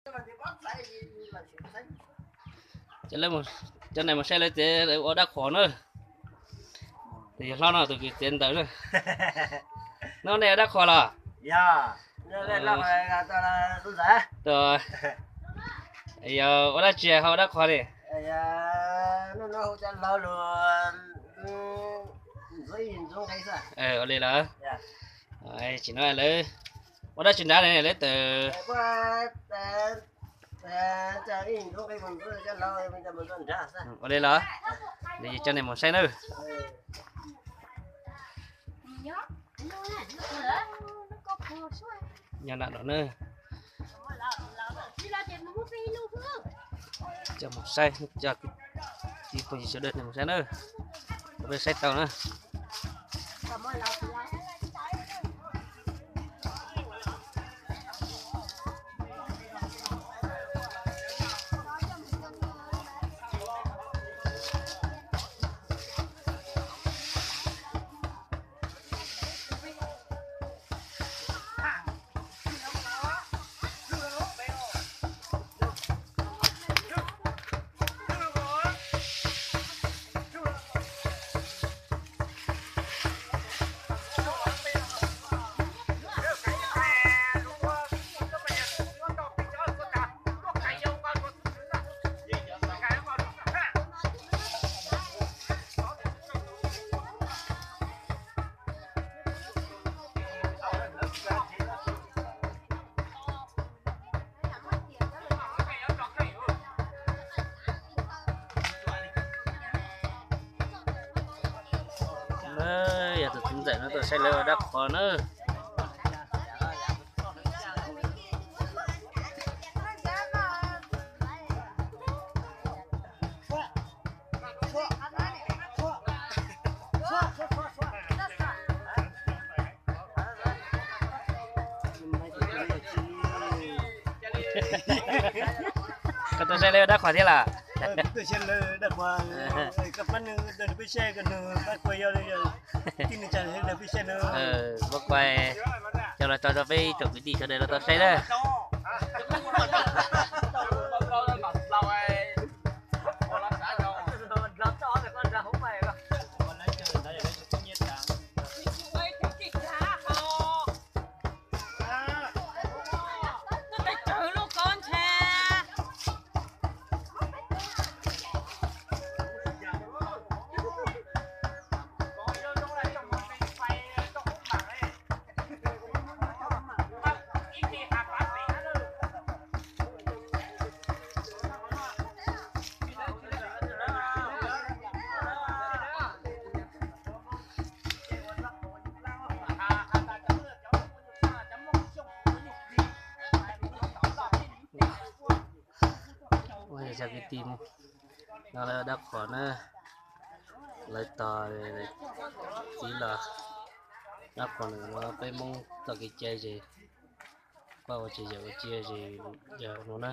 Cov, cov neeg mus saib lawv txiav ua dab qhuas na. Tus yawg hlob no tus kwv txiav ntawv na. No nej ua dab qhuas los? Yog ua dab tsi ho ua dab qhuas li? Ua li lawm. Tsis no lawv ua dab tsi nrad ne lawv tawm? Ua li los? Nws coj nej mus saib nawb. Nyob nram no na. Coj mus saib, coj kwv tij phooj ywg sawv daws nej mus saib na. Peb saib tau na. Yog tus txiv ntxawm no tuaj saib lawv ua dab qhuas na. Koj tuaj saib lawv dab qhuas thiab los? Pab kuj coj los tso rau peb tsoom kwv tij sawv daws los tau saib na. Ua li cov kwv tij, no lawv dab qhuas na, lawv tos txiv los. Dab qhuas no peb Hmoob txoj kev cai ces koj ua tsis yawm ua cia ces yog no na.